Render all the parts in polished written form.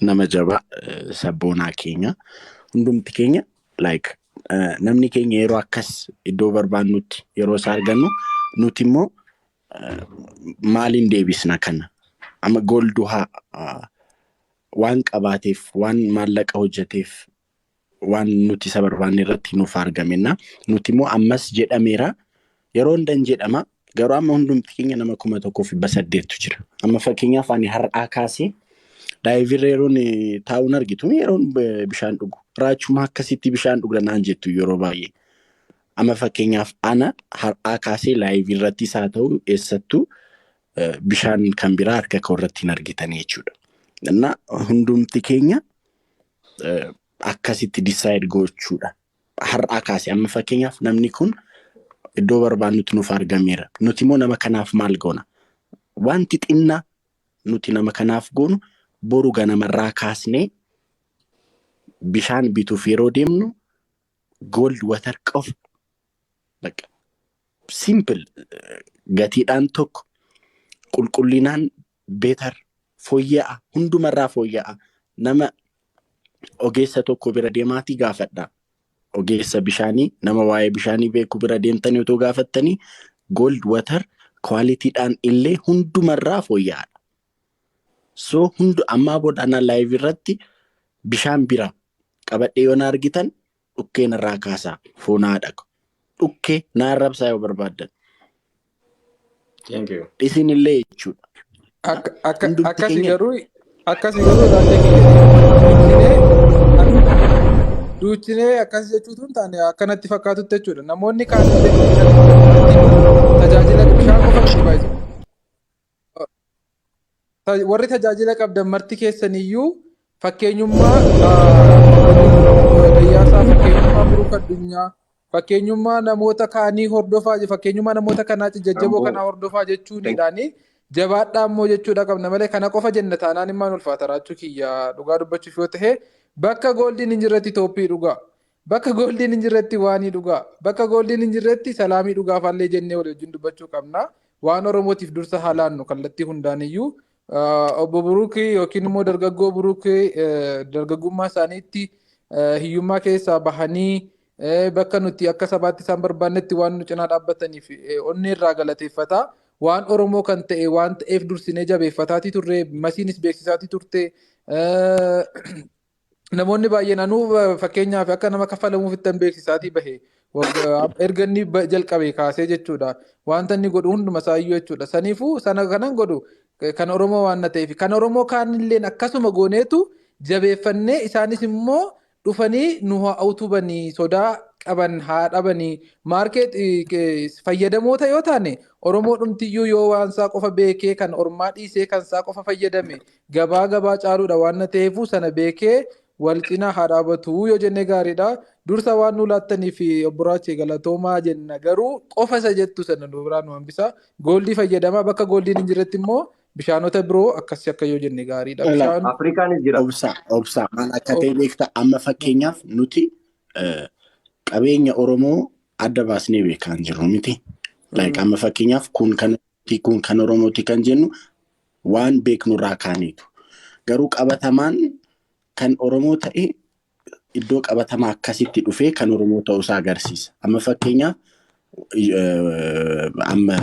Nama jabaa, sabboonaa keenya, hundumti keenya, like, namni keenya yeroo akkas iddoo barbaannutti yeroo isaa argannu, nuti immoo maaliin deebisna kana? Amma Gold Wuhaa waan qabaateef, waan maallaqa hojjeteef, waan nuti isa barbaanne irratti nuuf argamenna. Nuti immoo ammas jedhameera, yeroo hundan jedhama, garuu amma hundumti keenya nama 1800tu jira. Amma fakkeenyaaf ani har'aa kaasee live irra yeroon taa'uun argitu, yeroon bishaan dhugu, "Raachuma akkasitti bishaan dhugda?" naan jettu yeroo baay'ee. Amma fakkeenyaaf ana har'aa kaasee live irrattis haa ta'u eessattuu bishaan kan biraa harka koo irratti hin argitanii jechuudha. Na hundumti keenya akkasitti decide gochuudha. Har'aa kaasee amma fakkeenyaaf namni kun iddoo barbaannutti nuuf argameera. Nuti immoo nama kanaaf maal goona? Wanti xinnaa nuti nama kanaaf goonu, boru ganamarraa kaasnee bishaan bituuf yeroo deemnu Gold Water qofa. Bakka simple, gatiidhaan tokko, qulqullinaan better, fooyya'aa, hundumarraa fooyya'aa. Nama ogeessa tokko bira deemaatii gaafadhaa. Ogeessa bishaanii, nama waa'ee bishaanii beeku bira deemtanii otoo gaafattanii, Gold Water qualitydhaan illee hundumarraa fooyya'aadha. So hundu ammaa booda ana live irratti bishaan bira qabadhee yoo na argitan, dhukkee narraa kaasaa, foonaa dhaqu. Dhukkee na arrabsaa yoo barbaaddan. Thank you. Isinillee jechuudha. Akka Hundumti akkasi keenya garuu akkasi garuu ilaalcha kiyya duuchinee akkas jechuutu hin taane, akkanatti fakkaatutti jechuudha. Namoonni kaan illee martinuu tajaajila bishaan qofa miti baay'isu. Warri tajaajila qabdan marti keessaniyyuu fakkeenyummaa obbo Dayyaasaa, fakkeenyummaa Buruuk Addunyaa, fakkeenyummaa namoota kaanii hordofaa, fakkeenyummaa namoota kanaa jajjaboo Amboo. kanaa hordofaa jechuunidhaani jabaadhaa immoo jechuudha qabna malee, kana qofa jenna taanaan immaan ulfaata. Raachuu kiyya, dhugaa dubbachuuf yoo ta'e, bakka Goldiin hin jirretti Tooppii dhugaa, bakka Goldiin hin jirretti Waanii dhugaa, bakka Goldiin hin jirretti Salaamii dhugaafaallee jennee walii wajjin dubbachuu qabna. Waan Oromootiif dursa haa laannu kallattii hundaaniyyuu. Obbo Buruukii yookiin immoo dargaggoo Buruukii dargaggummaa isaaniitti hiyyummaa keessaa bahanii bakka nuti akka sabaatti isaan barbaannetti waan nu cinaa dhaabbataniif onnee irraa galateeffata. Waan Oromoo kan ta'e waan ta'eef dursinee jabeeffataatii turre, masiinis beeksisaatii turte. Namoonni baay'een anuu fakkeenyaaf akka nama kaffalamuuf ittiin beeksisaatii bahe erga inni jalqabe kaasee jechuudha. Wanta inni godhu hunduma isaayyuu jechuudha. Saniifuu sana kanan godhu kan Oromoo waan na ta'eef, kan Oromoo kaanilleen akkasuma gooneetu jabeeffannee, isaanis immoo dhufanii nu haa utubanii, sodaa qaban haa dhabanii. Market fayyadamoota yoo taane, Oromoo dhumtiyyuu yoo waan isaa qofa beekee, kan ormaa dhiisee kan isaa qofa fayyadame, gabaa gabaa caaluudha waan na ta'eefu, sana beekee wal cinaa haa dhaabatu yoo jennee gaariidha. Dursa waan nu laattanii fi obbo Raachee galatoomaa jenna, garuu qofa isa jettu sana nu biraa nu hambisa. Goldii fayyadamaa, bakka Goldiin hin jirretti immoo bishaanota biroo akkasii akka yoo jenne gaariidha. Ala. Bishaan Afrikaanis jira. Obsaa, obsaa, maal akka ta'e beektaa? Amma fakkeenyaaf nuti qabeenya Oromoo adda baasnee beekaa hin jirru miti. Like, amma fakkeenyaaf kun kan kun kan Oromooti kan jennu waan beeknurraa kaaneetu. Garuu qabatamaan kan Oromoo ta'e iddoo qabatamaa akkasitti dhufee kan Oromoo ta'uusaa agarsiisa. Amma fakkeenyaaf amma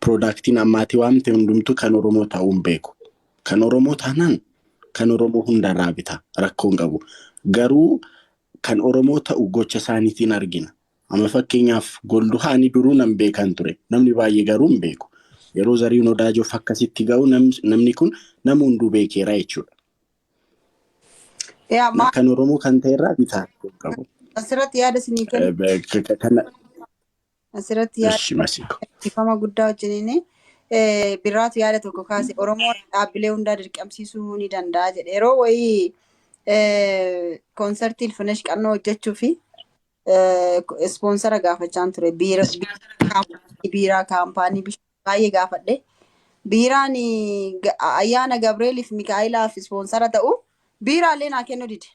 productiin ammaati waamte hundumtuu kan Oromoo ta'uu hin beeku. Kan Oromoo taanaan kan Oromoo hundarraa bita, rakkoo hin qabu. Garuu kan Oromoo ta'u gocha isaaniitiin argina. Amma fakkeenyaaf Gold Wuhaanii duruu nan beekan ture. Namni baay'ee garuu hin beeku. Yeroo Zariin Odaajoof akkasitti ga'u, namni kun nama hunduu beekeera jechuudha. Yaa maal Kan Oromoo kan ta'e irraa bitaa rakkoo hin qabu. Asirratti yaada isinii kennu. Kana Asirratti yaada Ishi masiiko. ifama guddaa wajjiniin biraatu yaada tokko kaase, Oromoon dhaabbilee hundaa dirqamsiisuu ni danda'a jedhe. Yeroo wayii koonsertii Ilfinesh Qannoo hojjechuu fi sponsor gaafachaan ture. Biiraa kaampaanii bishaan baay'ee gaafadhe. Biiraan ayyaana Gabreeliif Mikaa'ilaaf sponsor ta'u biiraallee naa kennuu dide.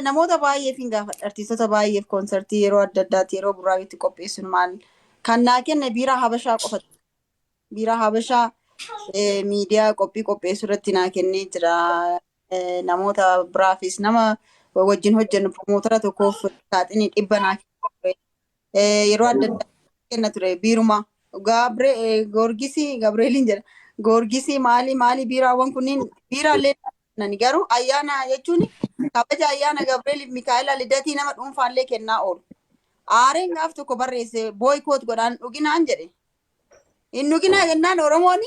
Namoota baay'eef hin gaafadhe. Artiistota baay'eef koonsertii yeroo adda addaatti, yeroo Burraabiitti qopheessuun maal kan naa kenne biiraa Habashaa qofa. Biiraa Habashaa Miidiyaa qophii qopheessuu irratti naa kennee jira. Namoota biraafis, nama wajjin hojjennu promoter tokkoof saaxinii 100 naa kennee ture. Yeroo adda addaa kenna ture biiruma. Goorgisii, Gabreeliin jedha. Goorgisii maali maali, biiraawwan kunniin biiraallee nani, garuu ayyaana jechuun kabaja ayyaana Gabreeliif Mikaa'elaa lidatii nama dhuunfaallee kennaa oolu. Aareen gaaf tokko barreesse, boycott godhaan, dhuginaan jedhe. Hin dhuginaa jennaan Oromoon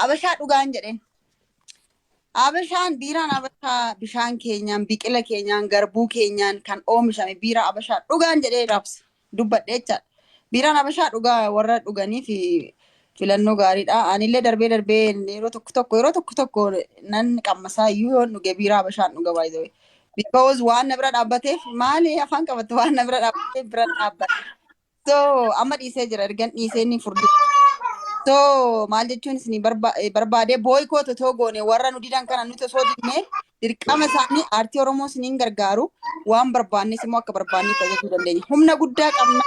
Abashaa dhugaan jedheen. Abashaan, biiraan Abashaa bishaan keenyaan, biqila keenyaan, garbuu keenyaan kan oomishame, biiraa Abashaa dhugaan jedhee raabsa dubbadhe jechaadha. Biiraan Abashaa dhugaa warra dhuganii fi filannoo gaariidha. Anillee darbee darbee yeroo tokko tokko nan qammasaa iyyuu, yoon dhuge biiraa Abashaan dhuga baay'ee. Because waan na bira dhaabbateef, maali afaan qabattu, waan na bira dhaabbateef bira dhaabbate. So amma dhiisee jira, ergan dhiisee inni furdi. So maal jechuun isin barbaade, boycott otoo goone, warra nu didan kana nuti osoo didnee, dirqama isaanii aartii Oromoo isiniin gargaaru, waan barbaannes immoo akka barbaanne tajaajilu dandeenya. Humna guddaa qabna.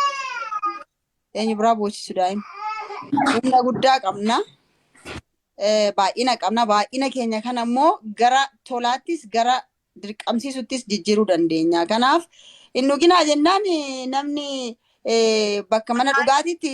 Eenyu biraa boochisu daa'ima. Humna guddaa qabna. Baay'ina qabna. Baay'ina keenya kana immoo gara tolaattis gara dirqamsiisuttis jijjiiruu dandeenya. Kanaaf hin dhuginaa jennaan namni bakka mana dhugaatiitti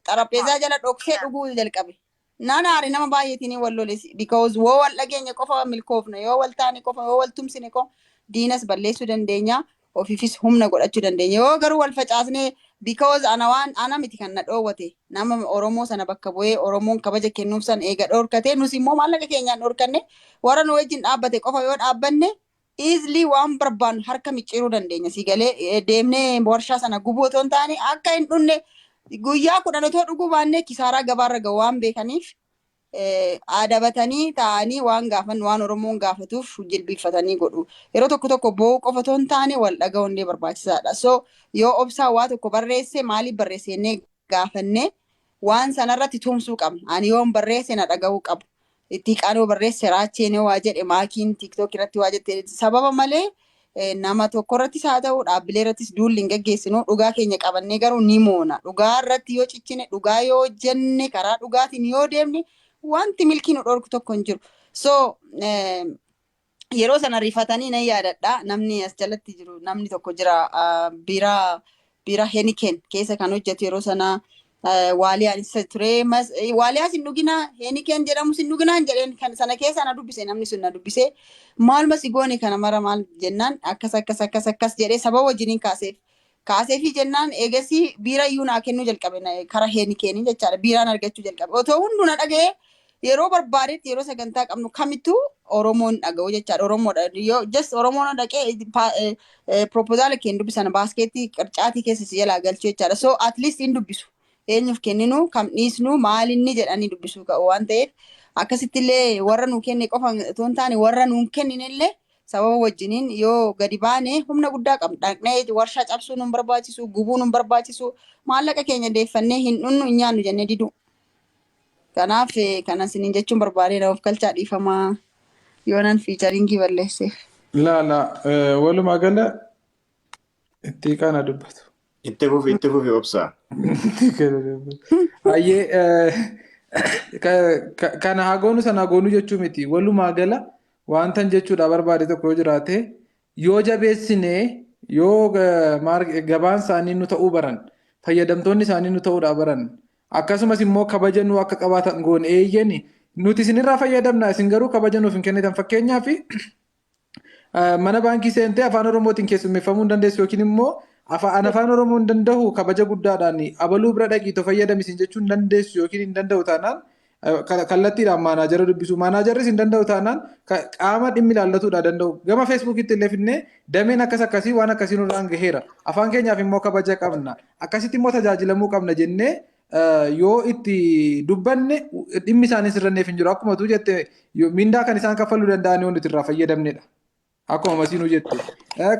xarapheezaa jala dhoksee dhuguu jalqabe. Naan aare, nama baay'eetiin wal lole, because yoo wal dhageenye qofa milkoofna, yoo wal taane qofa, yoo wal tumsine qofa diinas balleessuu dandeenya, ofiifis humna godhachuu dandeenya. Yoo garuu wal facaasnee, because ana waan ana miti kan na dhoowwate, nama Oromoo sana bakka bu'ee Oromoon kabaja kennuuf san eega dhoorkate, nus immoo maallaqa keenyaan dhoorkanne, warra nu wajjin dhaabbate qofa yoo dhaabbanne, easily waan barbaannu harka micciiruu dandeenya. Si galee, deemnee warshaa sana gubuu otoo hin taane, akka hin dhunne guyyaa 10 otoo dhuguu baannee kisaaraa gabaarra gahu waan beekaniif, adabatanii taa'anii waan gaafan, waan Oromoon gaafatuuf jilbiiffatanii godhu. Yeroo tokko tokko boo'uu qofa otoo hin taane wal dhaga'uun illee barbaachisaadha. So yoo obsaa waa tokko barreesse, maaliif barreesse jennee gaafannee waan sanarratti tumsuu qabna. Ani yoon barreesse na dhaga'uu qabu. Itti qaanoo barreesse, raacheen yoo waa jedhe, maakiin TikTok irratti waa jette, sababa malee nama tokko irrattis haa ta'u dhaabbilee irrattis duulli hin gaggeessinu. Dhugaa keenya qabannee garuu ni moona. Dhugaa irratti yoo cichine, dhugaa yoo jenne, karaa dhugaatiin yoo deemne, wanti milkii nu dhorku tokko hin jiru. So yeroo sana rifatanii nan yaadadha. Namni as jalatti jiru, namni tokko jira, biiraa Heineken keessa kan hojjetu, yeroo sana Waaliyaan isa ture. Waaliyaas hin dhuginaa, Heineken jedhamus hin dhuginaa hin jedheen. Kan sana keessa na dubbise, namni sun na dubbise, maaluma si goone kana mara maal jennaan, akkas akkas akkas akkas jedhee sababa wajjiniin kaaseef. Kaaseefi jennaan eegasii biira iyyuu naa kennuu jalqabe kara Heinekenii jechaadha. Biiraan argachuu jalqabe. Otoo hunduu na dhaga'ee, yeroo barbaadetti, yeroo sagantaa qabnu kamittuu Oromoon dhaga'u jechaadha. Oromoodha. Yoo just Oromoon dhaqee proposal kee hin dubbisan, baaskeetii qircaatii keessa si jalaa galchuu jechaadha. So at least hin dubbisu. Eenyuuf kenninu, kam dhiisnu, maalinni jedhanii dubbisuu qabu waan ta'eef, akkasittillee warra nuu kenne qofa otoo hin taane warra nuu kenninillee sababa wajjiniin yoo gadi baane humna guddaa qabna. Dhaqnee warshaa cabsuu nun barbaachisu, gubuu nun barbaachisu, maallaqa keenya deeffannee hin dhunnu, hin nyaannu jennee didu. Kanaaf kana isiniin jechuun barbaadee, of galchaa, dhiifamaa yoonan featuringii balleesseef. Laa laa, walumaa gala itti kana dubbatu. Itti fufi, itti fufi, obsaa. Hayyee, kana haa goonu, sana haa goonu jechuu miti. Walumaa gala wantan jechuudha barbaade tokko yoo jiraate, yoo jabeessinee, yoo gabaan isaanii nu ta'uu baran, fayyadamtoonni isaanii nu ta'uudhaa baran, akkasumas immoo kabaja nu akka qabaatan goone, eeyyeni nuti isinirraa fayyadamna, isin garuu kabaja nuuf hin kennitan. Fakkeenyaaf mana baankii seentee afaan Oromootiin keessummeeffamuu hin dandeessu, yookiin immoo afaan afaan Oromoo hin danda'u, kabaja guddaadhaan abaluu bira dhaqiitoo fayyadamisiin jechuu hin dandeessu, yookiin hin danda'u taanaan kallattiidhaan manager dubbisu. Managerris hin danda'u taanaan qaama dhimmi ilaallatuudha danda'u. Gama Facebookitti illee finnee dameen akkas akkasii waan akkasii nurraan gaheera. Afaan keenyaaf immoo kabaja qabna. Akkasitti immoo tajaajilamuu qabna jennee yoo itti dubbanne, dhimmi isaanii sirranneef hin jiru. Akkuma tu jette, mindaa kan isaan kaffaluu danda'an yoo nuti irraa fayyadamnedha. Akkuma masiinuu jette.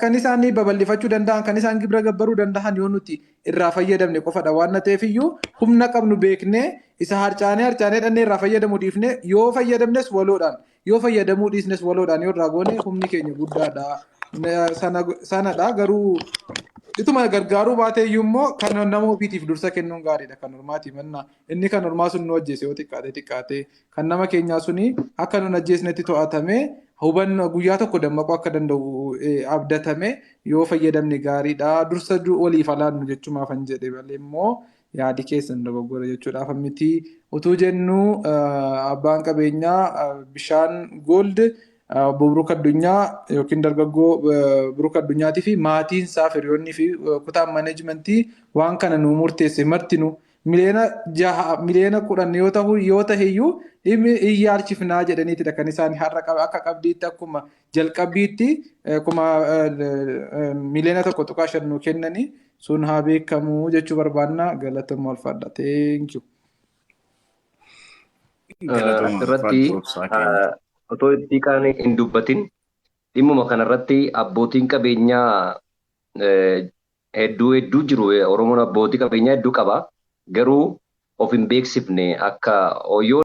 Kan isaan babal'ifachuu danda'an, kan isaan gibira gabbaruu danda'an yoo nuti irraa fayyadamne qofadha. Waan ta'eef iyyuu humna qabnu beeknee, isa harcaanee harcaanee dhannee irraa fayyadamuu dhiifnee, yoo fayyadamnes waloodhaan, yoo fayyadamuu dhiisnes waloodhaan yoo irraa goone, humni keenya guddaadha. Sanadha garuu. Ituma gargaaruu baate iyyuu immoo kan nama ofiitiif dursa kennuun gaariidha kan ormaati mannaa. Inni kan ormaa sun nu ajjeese yoo xiqqaate xiqqaate kan nama keenyaa suni akka nun ajjeesnetti to'atame hubannoo guyyaa tokko dammaquu akka danda'u abdatame yoo fayyadamne gaariidha. Dursa waliif alaannu jechumaafan jedhe malee immoo yaadi keessan dogoggora jechuudhaaf miti. Utuu jennu abbaan qabeenyaa bishaan gold obbo Buruk Addunyaa yookiin dargaggoo Buruk Addunyaatii fi maatiin isaa hiriyoonnii fi kutaan maneejmentii waan kana nu murteesse martinu miliyoona 6 miliyoona 10 yoo ta'u yoo ta'eyyuu dhimmi hin yaalchifnaa jedhaniitidha kan isaan har'a akka qabdiitti akkuma jalqabbiitti kuma miliyoona 1.5 nu kennanii sun haa beekamu jechuu barbaanna. Galatoomaa, ulfaadha. Thank you. Asirratti otoo itti kaan hin dubbatin dhimmuma kanarratti abbootiin qabeenyaa hedduu hedduu jiru. Oromoon abbootii qabeenyaa hedduu qaba. Garuu of hin beeksifne akka yoo